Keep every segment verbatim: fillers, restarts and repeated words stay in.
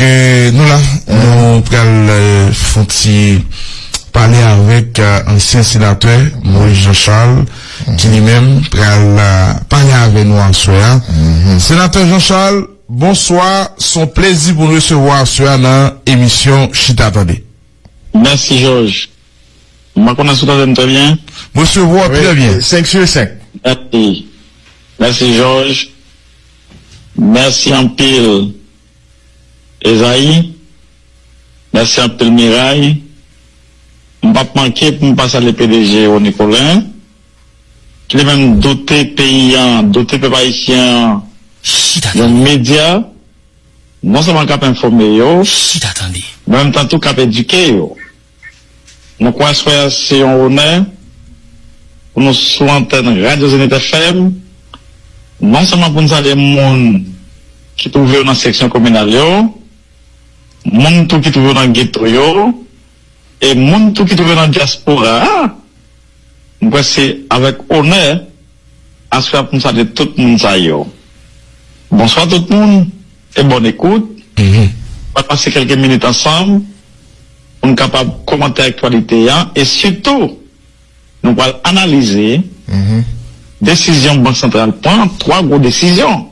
E nou la, nou pral, e, fè yon ti pale avèk, e, ansyen senatè Moïse Jean Charles, ki li menm pral, e, pale avè nou aswè a. Senatè Jean Charles, bonswa, se yon plezi pou n resevwa aswè a nan emisyon Chita Tande. Mèsi, Jòj. M pa konnen si w tande m trè byen. M resevwa w trè byen. Senk sou senk. Mèsi. Mèsi, Jòj. Mèsi anpil, Ezayi. Mèsi anpil, Miray. M p ap manke pou m pa salye P D G Rony Colin, ki li menm dote peyi an, dote pèp ayisyen an yon medya, non sèlman k ap enfòme yo, men an menm tan tou k ap edike yo. Nou kwè aswè a se yon onè pou nou sou antèn Radyo Zenith F M, non sèlman pou n salye moun ki twouve yo nan seksyon kominal yo, moun tou ki twouve yo nan geto yo, e moun tou ki twouve yo nan dyaspora a. M kwè se avèk onè aswè a pou n salye tout moun sa yo. Bonswa tout moun, e bòn ekout. Nou pral pase kèlke minit ansanm pou n kapab kòmante aktyalite a, e sitou, nou pral analize desizyon Bank Santral pran, twa gwo desizyon.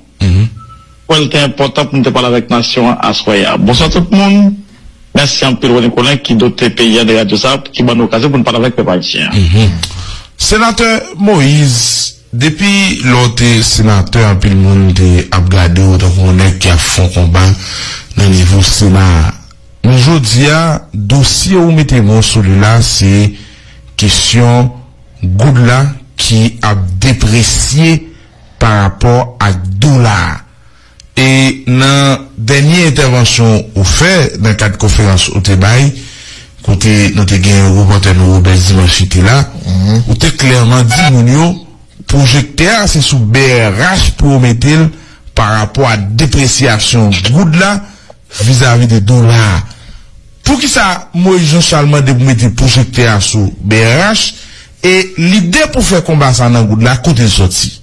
Kwè l te enpòtan pou n te pale avèk nasyon an aswè a. Bonswa tout moun. Mèsi anpil, Rony Colin, ki dote peyi a de radyo sa a, ki ban nou okazyon pou n pale avèk pèp ayisyen an. Senatè Moïse, depi lè w te senatè, anpil moun te ap gade w tankou yon nèg ki ap fè yon konba nan nivo Sena a. Men jodi a, dosye ou mete men w sou li la, se kesyon goud la ki ap depresye pa rapò ak dola a. E nan dènye entèvansyon ou fè nan kad konferans ou te bay, kote nou te gen repòtè nou Robert Dimanche ki te la, ou te klèman di moun yo, pwojektè a se sou B R H pou yo mete l pa rapò a depresyasyon goud la vizavi de dola a. Poukisa Moïse Jean Charles mande pou mete pwojektè a sou B R H? E lide pou fè konba sa nan goud la, kote l sòti?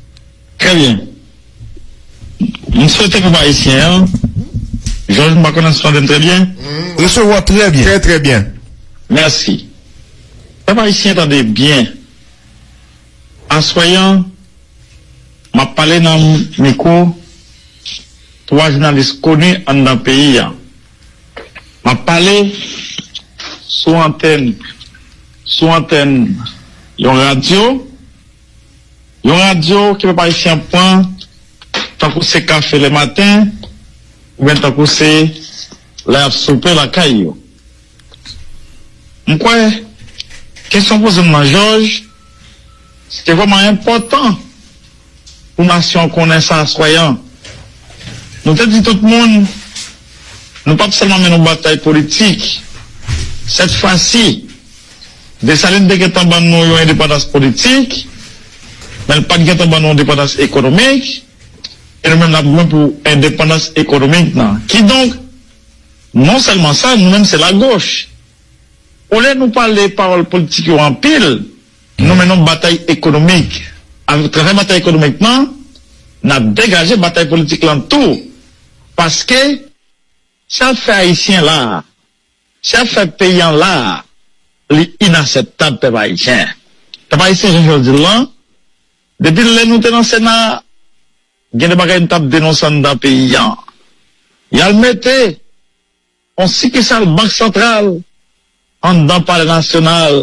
Trè byen. M swete pèp ayisyen an, Jòj, m pa konnen si w tande m trè byen. Resevwa w trè byen. Trè, trè byen. Mèsi. Pèp ayisyen, tande byen. Aswè a, m ap pale nan mikwo twa jounalis koni anndan peyi a. M ap pale sou antèn, sou antèn yon radyo, yon radyo ke pèp ayisyen ap pran tankou se kafe lè maten, oubyen tankou se lè y ap soupe lakay yo. M kwè kesyon poze m nan, Jòj, se te vrèman enpòtan pou nasyon an konnen sa aswè a. Nou te di tout moun, nou p ap sèlman mennen yon batay politik. Sèt fwa si, Desalin te gentan ban nou yon endepandans politik, men l pa t gentan ban nou endepandans ekonomik, e nou menm n ap goumen pou endepandans ekonomik nan. Kidonk, non sèlman sa, nou menm se lagoch. Olye nou pale pawòl politik yo anpil, nou mennen yon batay ekonomik. Atravè batay ekonomik nan, n ap degaje batay politik lan tou. Paske, sa fè Ayisyen la a, sa fè peyi an la a, li inaseptab, pèp ayisyen. Pèp ayisyen, jan Jòj di l lan, depi lè nou te nan Sena a, gen de bagay nou t ap denonse anndan peyi an. Y al mete yon sikisal Bank Santral anndan Palè Nasyonal,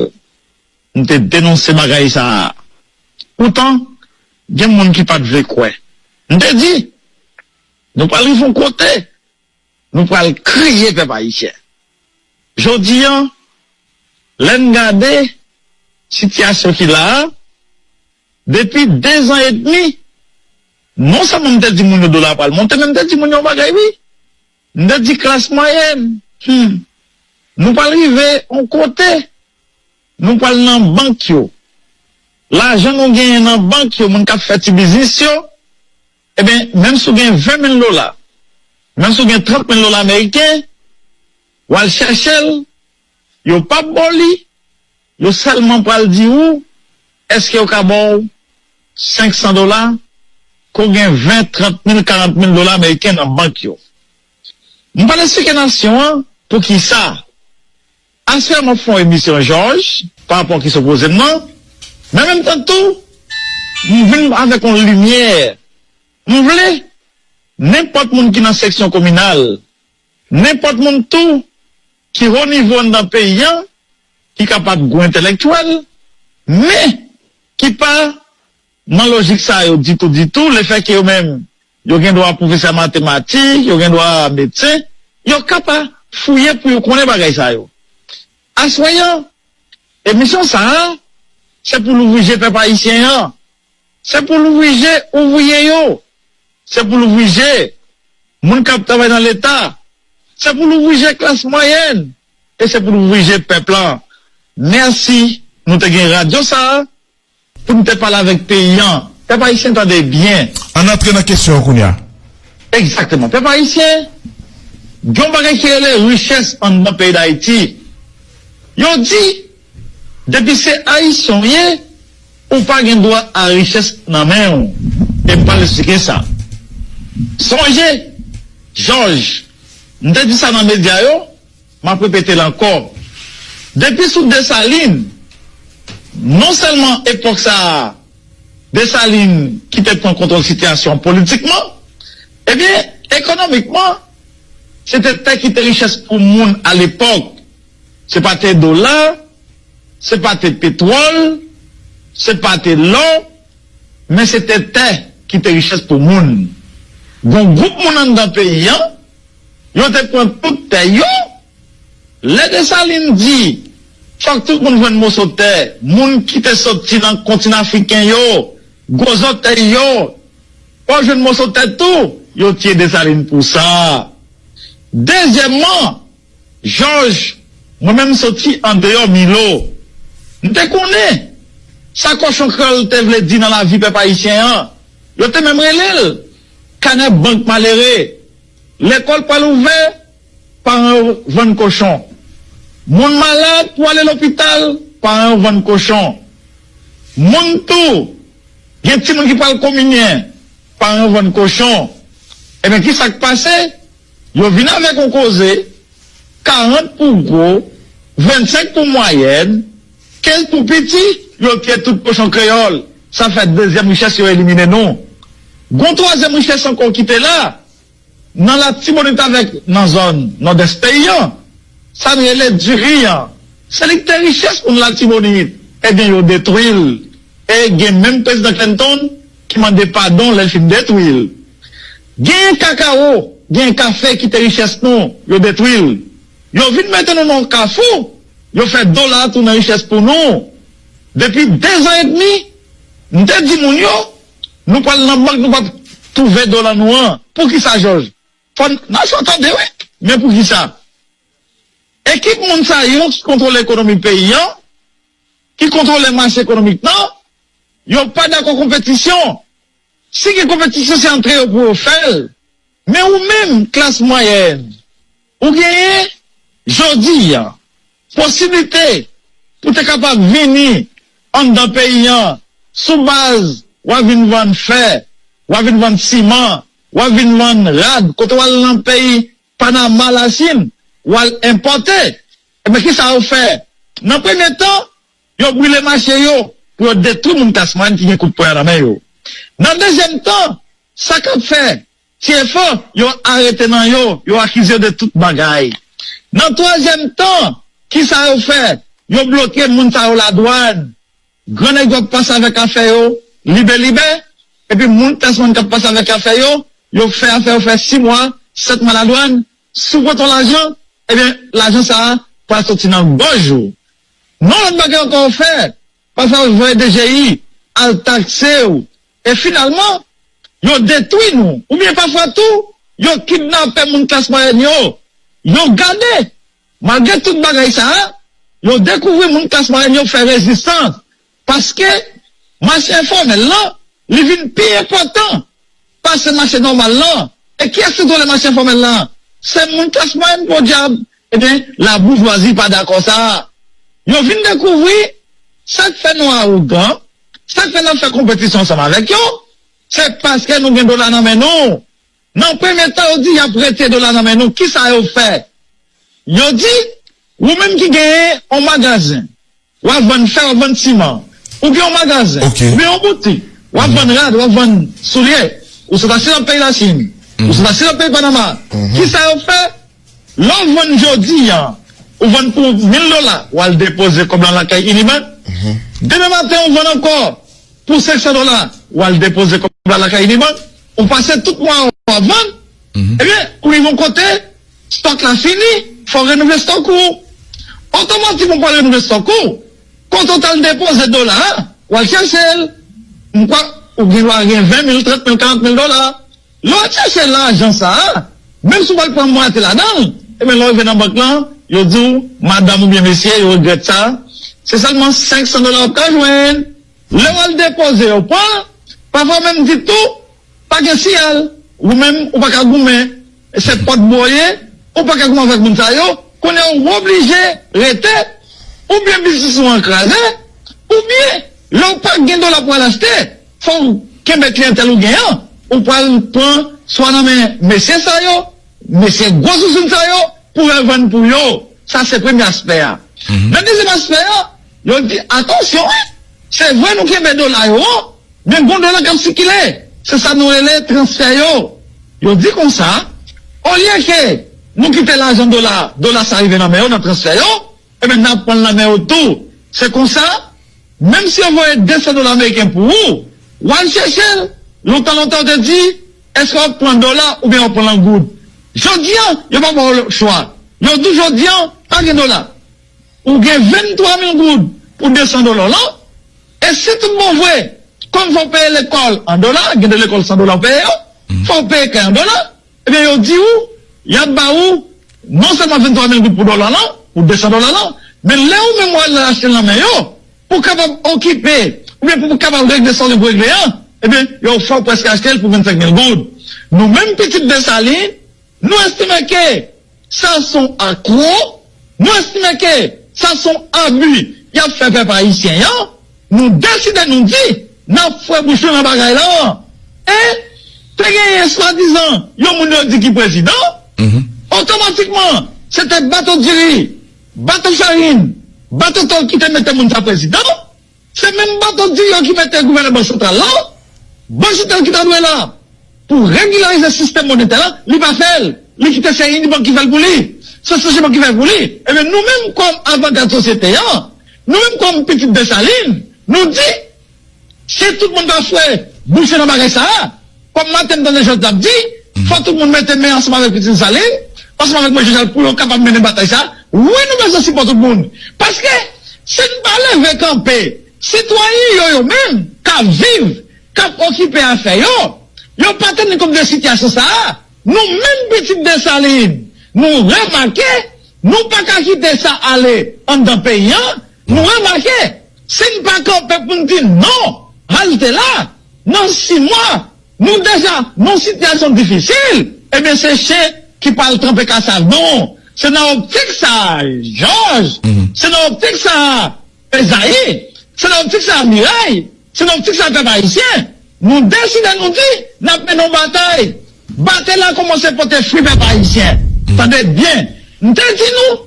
m te denonse bagay sa a. Poutan, gen moun ki pa t vle kwè. M te di, nou pral rive yon kote, nou pral kriye, pèp ayisyen. Jodi a, lè n gade sitiyasyon ki la a, depi dezan edmi, non sèlman m te di moun yo dola a pral monte, men m te di moun yo yon bagay, wi. M te di klas mwayèn, hmm, nou pral rive yon kote, nou pral nan bank yo. Lajan nou genyen nan bank yo, moun k ap fè ti biznis yo, ebyen, menm si w gen ven mil dola, menm si w gen trant mil dola ameriken, w al chèche l, yo p ap ba w li, yo sèlman pral di w, èske yo ka ba w senk san dola, ke w gen ven, trant mil, karant mil dola ameriken nan bank yo. M pral eksplike nasyon an poukisa. Aswè a m ap fè yon emisyon Jòj pa rapò ki sou koze m nan, men an menm tan tou, m vin avèk yon limyè. M vle nenpòt moun ki nan seksyon kominal, nenpòt moun tou ki wo nivo anndan peyi a, ki kapab gwo entèlektyèl, men ki pa nan lojik sa yo ditou, ditou, lefètke yo menm, yo gen dwa pwofesè matematik, yo gen dwa medsen, yo kapab fouye pou yo konnen bagay sa yo. Aswè a, emisyon sa a, se pou louvri je pèp ayisyen an, se pou louvri je ouvriye yo, se pou louvri je moun k ap travay nan Leta, se pou louvri je klas mwayèn, e se pou louvri je pèp la. Mèsi, nou te gen radyo sa a, pou n te pale avèk peyi an. Pèp ayisyen, tande byen. Ann antre nan kesyon an kounye a. Egzakteman. Pèp ayisyen, gen yon bagay ki rele richès anndan peyi Dayiti. Yo di, depi se ayisyen w ye, ou pa gen dwa a richès nan men w. E m pral eksplike sa. Sonje, Jòj, m te di sa nan medya yo, m ap repete l ankò. Depi sou Desalin, non sèlman epòk sa a, Desalin ki te pran kontwòl sitiyasyon politikman, ebyen, ekonomikman, se te tè ki te richès pou moun alepòk. Se pa te dola, se pa te petwòl, se pa te lò, men se te tè ki te richès pou moun. Gon gwoup moun anndan peyi an, yo te pran tout tè yo. Lè Desalin di, fòk tout moun jwenn moso tè, moun ki te soti nan kontinan afriken yo, gwo zòtèy yo, fò jwenn moso tè tou, yo tiye Desalin pou sa. Dezyèmman, Jòj, mwen menm soti andeyò Milo. M te konnen sa kochon kreyòl te vle di nan lavi pèp ayisyen an. Yo te menm rele l kanè bank malere. Lekòl pral ouvè, paran yo vann kochon. Moun malad pou ale lopital, paran yo vann kochon. Moun tou, gen timoun ki pral kominyen, paran yo vann kochon. Ebyen, ki sa k pase? Yo vin avèk yon koze, karant pou gwo, vennsenk pou mwayèn, kenz pou piti, yo tiye tout kochon kreyòl. Sa fè dezyèm richès yo elimine nou. Gon twazyèm richès ankò ki te la, nan Latibonit avèk nan zòn nòdès peyi an, sa n rele diri an. Se li ki te richès moun Latibonit. Ebyen, yo detwi l. E gen menm prezidan Clinton ki mande padon lè l fin detwi l. Genyen kakawo, genyen kafe ki te richès nou, yo detwi l. Yo vin mete nou nan yon kafou, yo fè dola a tounen richès pou nou. Depi dezan edmi, m te di moun yo, nou pral nan bank, nou p ap twouve dola nou an. Poukisa, Jòj? Fò n, nasyon tande, wi. Men poukisa? Ekip moun sa yo ki kontwole ekonomi peyi an, ki kontwole mache ekonomik nan, yo pa dakò konpetisyon. Si gen konpetisyon, se antre yo pou yo fè l. Men ou menm, klas mwayèn, ou genyen, jodi a, posiblite pou te kapab vini anndan peyi an sou baz w ap vin vann fè, w ap vin vann siman, w ap vin vann rad, kote w al nan peyi Panama, Lachin, w al enpòte. Ebyen, kisa yo fè? Nan premye tan, yo brile mache yo pou yo detwi moun klas mwayèn ki gen kout pwen an nan men yo. Nan dezyèm tan, sa k ap fè ti efò, yo arete nan yo, yo akize yo de tout bagay. Nan twazyèm tan, kisa yo fè? Yo bloke moun sa yo ladwàn. Gran nèg yo ap pase avèk afè yo libe libe, epi moun klas mwayèn k ap pase avèk afè yo, yo fè afè yo fè sis mwa, sèt mwa ladwàn, si w pote yon lajan, ebyen, lajan sa a pral soti nan gòj ou. Nan lòt bagay ankò yo fè, pafwa yo voye D G I al takse w, e finalman, yo detwi nou, oubyen pafwa tou, yo kidnape moun klas mwayèn yo, yo gade. Malgre tout bagay sa a, yo dekouvri moun klas mwayèn yo fè rezistans, paske mache enfòmèl lan, li vin pi enpòtan pase mache nòmal lan. E kiyès ki kontwole mache enfòmèl lan? Se moun klas mwayèn, podyab. Ebyen, laboujwazi pa dakò sa. Yo vin dekouvri sa k fè nou awogan, sa k fè n ap fè konpetisyon ansanm avèk yo, se paske nou gen dola nan men nou. Nan premye tan, yo di y ap retire dola nan men nou. Kisa yo fè? Yo di, ou menm ki genyen yon magazen, w ap vann fè, w ap vann siman, ou gen yon magazen, oubyen yon boutik, w ap vann rad, w ap vann soulye, ou sot achte nan peyi Lachin, ou sot achte nan peyi Panama. Kisa yo fè? Lè w vann jodi a, ou vann pou mil dola, w al depoze kòb la lakay Unibank. Demen maten, ou vann ankò pou senk san dola, w al depoze kòb la lakay Unibank. Ou pase tout mwa a w ap vann. Ebyen, ou rive yon kote, stòk la fini, fò w renouvle stòk ou. Otomatikman, pou w al renouvle stòk ou, kote w t al depoze dola a, w al chèche l. M kwè ou gen dwa gen ven mil, trant mil, karant mil dola. Lè w al chèche lajan sa a, menm si w pa t pran mwatye ladan l, ebyen, lè w rive nan bank lan, yo di w, madanm oubyen mesye, yo regrèt sa, se sèlman senk san dola w ap ka jwenn. Lè w al depoze, yo pran, pafwa menm di tou, pa gen siyal. Ou menm, ou pa ka goumen, se pòt bò w ye, ou pa ka goumen avèk moun sa yo, kounye a w oblije rete, oubyen biznis ou an kraze, oubyen lè w pa gen dola pou al achte, fò w kenbe kliyantèl ou gen an, ou pral pran swa nan men mesye sa yo, mesye gwo zouzoun sa yo, pou yo vann pou yo. Sa se premye aspè a. Nan dezyèm aspè a, yo di, atansyon, wi, se vre nou kenbe dola yo, men gon dola k ap sikile. Se sa nou rele transfè yo. Yo di konsa, olye ke nou kite lajan dola, dola sa rive nan men yo nan transfè yo, ebyen, n ap pran l nan men yo tou. Se konsa, menm si yo voye de san dola ameriken pou ou, w al chèche l. Lontan, lontan, yo te di, èske w ap pran dola oubyen w ap pran l an goud? Jodi a, yo pa ba w lòt chwa. Yo di w jodi a, pa gen dola. Ou gen venntwa mil goud pou de san dola w lan. E si tout bon vre, kòm fò w peye lekòl an dola, gen de lekòl san dola w peye yo, fò w peye kay an dola, ebyen, yo di w, y ap ba ou non sèlman venntwa mil goud pou dola lan, pou de san dola lan, men lè ou menm w al achte l nan men yo, pou w kapab okipe, oubyen pou w kapab regle sa w gen pou regle an, ebyen, yo fè w prèske achte l pou vennsenk mil goud. Nou menm pitit Desalin, nou estime ke sa se yon akwo, nou estime ke sa se yon abi y ap fè pèp ayisyen an, nou deside nou di, n ap fwe bouch nou nan bagay lan. E te genyen swadizan yon moun yo di ki prezidan, otomatikman, se te bato diri, bato farin, bato tòl ki te mete moun sa prezidan. Se menm bato diri yo ki mete gouvènè Bank Santral la, Bank Santral ki ta dwe la pou regilarize sistèm monetè la, li pa fè l. Li kite se Unibank ki fè l pou li. Se Sogebank ki fè l pou li. Ebyen, nou menm kòm avangad sosyete an, nou menm kòm pitit Desalin, nou di, si tout moun ta fwe bouch yo nan bagay sa a, kòm maten m tande Jòj t ap di, fò tout moun mete men ansanm avèk pitit Desalin, ansanm avèk Moyiz Jejal pou yo kapab mennen batay sa a. Wi, nou bezwen sipò tout moun. Paske, si n pa leve kanpe, sitwayen yo, yo menm, k ap viv, k ap okipe afè yo, yo pa teni kont de sitiyasyon sa a. Nou menm pitit Desalin, nou remake, nou pa ka kite sa ale anndan peyi an. Nou remake, si n pa kanpe pou n di non, halte la, nan sis mwa, nou deja nan sitiyasyon difisil, ebyen, se chen ki pral tranpe kasav nou. Se nan optik sa a, Jòj, se nan optik sa a, Ezayi, se nan optik sa a, Miray, se nan optik sa a, pèp ayisyen, nou deside nou di, n ap mennen yon batay. Batay la kòmanse pote fwi, pèp ayisyen. Tande byen, m te di nou,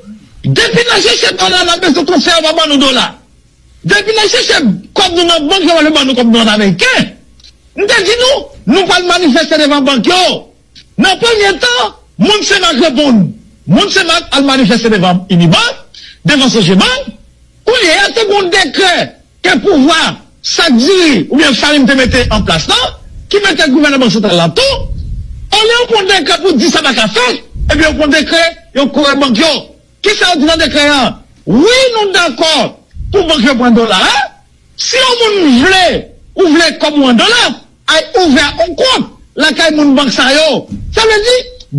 depi n al chèche dola, n ap bezwen transfè, yo pa ban nou dola. Depi n al chèche kòb nou nan bank yo, yo pa vle ban nou kòb nou an ameriken. M te di nou, nou pral manifeste devan bank yo. Nan premye tan, moun Senmak reponn. Moun Senmak al manifeste devan Unibank, devan Sogebank. Kounye a, te gen yon dekrè ke pouvwa sak diri oubyen farin te mete an plas la, ki mete gouvènè Bank Santral la tou. Olye yo pran dekrè pou di sa pa ka fèt, ebyen, yo pran dekrè, yo kore bank yo. Kisa yo di nan dekrè an? Wi, nou dakò pou bank yo pran dola a. Si yon moun vle, ou vle kòb ou an dola, al ouvè yon kont lakay moun bank sa yo. Sa vle di,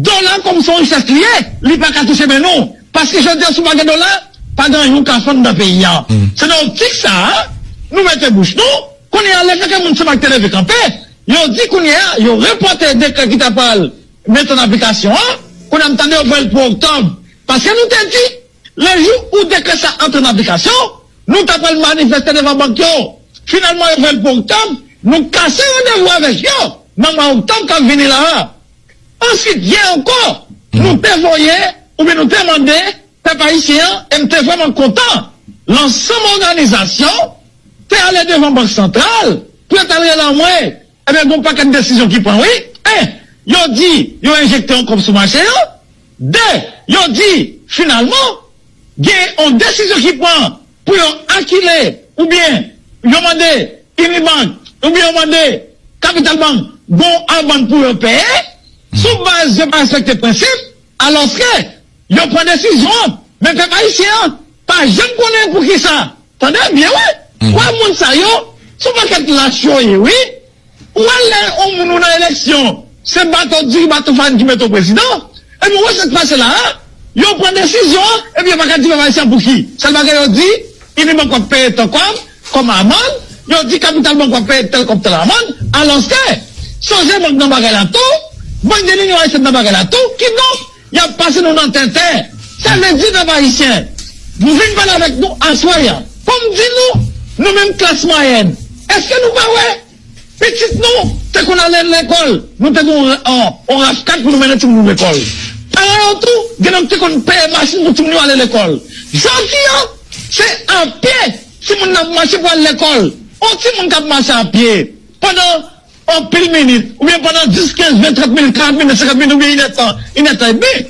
dola kòm se yon richès li ye, li pa ka touche men nou. Paske jodi a, si w pa gen dola, pa gen anyen w ka fè anndan peyi a. Se nan optik sa a, nou mete bouch nou. Kounye a, lefètke moun Senmak te leve kanpe, yo di kounye a, yo repòte dekrè ki ta pral mete an aplikasyon an. Kounye a, m tande yo voye l pou oktòb. Paske nou te di, lejou ou dekrè sa antre an aplikasyon, nou ta pral manifeste devan bank yo. Finalman, yo voye l pou oktòb, nou kase randevou avèk yo nan mwa oktòb k ap vini la a. Answit, yè ankò, nou te voye, oubyen nou te mande pèp ayisyen an, e m te vrèman kontan, lansanm òganizasyon te ale devan Bank Santral pou yo t al rele anmwe. Ebyen, gen yon pakèt desizyon ki pran, wi. En, yo di yo enjekte yon kòb sou mache yo. De, yo di, finalman, gen yon desizyon ki pran pou yo akile oubyen yo mande Unibank oubyen yo mande Capital Bank gon amann pou yo peye sou baz yo pa respekte prensip, alòske yo pran desizyon an, men pèp ayisyen an pa janm konnen poukisa. Tande byen, wi. Kwa moun sa yo, se yon pakèt lach yo ye, wi. Ou wè lè yon moun ou nan eleksyon, se bato diri, bato farin ki mete w prezidan, epi w wè sa k pase la a, yo pran desizyon an, epi yo pa ka di pèp ayisyen pou ki. Sèl bagay yo di, Unibank w ap peye tèl kòb kòm amann, yo di Capital Bank w ap peye tèl kòb tèl amann, alòske Sogebank nan bagay la tou, Bank de Linyon Ayisyèn nan bagay la tou, kidonk, y ap pase nou nan tenten. Sa vle di, pèp ayisyen, nou vin pale avèk nou aswè a. Fò m di nou, nou menm klas mwayèn, èske nou pa wè pitit nou te konn ale lekòl, nou te gen yon, yon, yon raf kat pou nou mennen timoun nou lekòl. Paran yo tou, gen nan te konn peye machin pou timoun yo ale lekòl. Jodi a, se a pye timoun nan ap mache pou al lekòl. Yon timoun k ap mache a pye pandan anpil minit, oubyen pandan dis, kenz, ven, trant minit, karant minit, senkant minit, oubyen inèdtan, inèdtan edmi,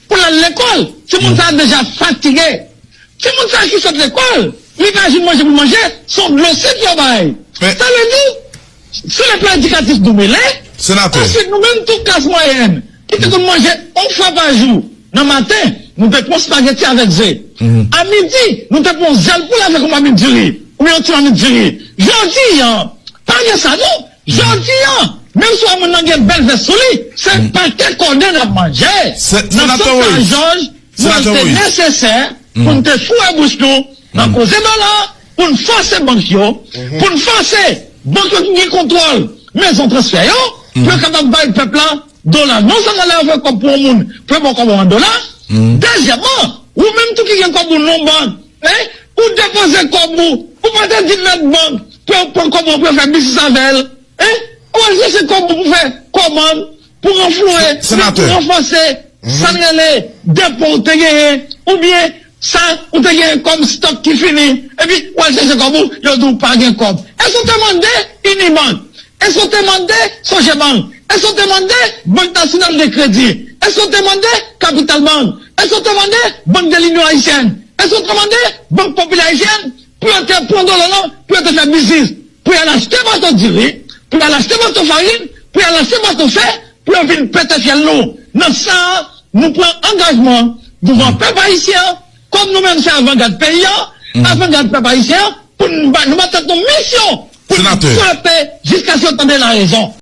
pou l al lekòl. Timoun sa a deja fatige. Timoun sa a ki sot lekòl, li pa jwenn manje pou l manje, se yon dlo sik yo bay. Sa vle di, sou le plan edikatif nou mele. Answit, nou menm tout klas mwayèn, ki te konn manje yon fwa pa jou, nan maten, nou te pran spageti avèk ze. A midi, nou te pran yon zèl poul avèk yon mamit diri, oubyen yon ti mamit diri. Jodi a, pa gen sa non. Jodi a, menm si w wè moun nan gen bèl vès sou li, se pate konnen n ap manje. Nan sans sa, Jòj, nou te nesesè pou n te foure bouch nou nan koze dola, pou n fòse bank yo, pou n fòse bank yo ki gen kontwòl mezon transfè yo, pou yo kapab bay pèp la dola. Non sèlman lè yo voye kòb pou yon moun, pou yo ba w kòb ou an dola. Dezyèmman, ou menm tou ki gen kòb ou nan bank, en, ou depoze kòb ou, ou pa te di mèt bank pou yo pran kòb ou pou yo fè biznis avè l, en, ou al chèche kòb ou pou fè kòmann, pou ranflouwe, pou ranfòse sa n rele depo ou te genyen, oubyen sa ou te genyen kòm stòk ki fini, epi w al chèche kòb ou, yo di w pa gen kòb. Èske w te mande Unibank? Èske w te mande Sogebank? Èske w te mande Bank Nasyonal de Kredi? Èske w te mande Capital Bank? Èske w te mande Bank de Linyon Ayisyèn? Èske w te mande Bank Popilè Ayisyèn pou yo te pran dola lan, pou yo te fè biznis, pou y al achte bato diri, pou y al achte bato farin, pou y al achte bato fè, pou yo vin pete fyèl nou? Nan sa a, nou pran angajman douvan pèp ayisyen an, kòm nou menm se avangad peyi a, avangad pèp ayisyen an, pou nou ba, nou ba tèt nou misyon pou nou frape jiskaske yo tande larezon.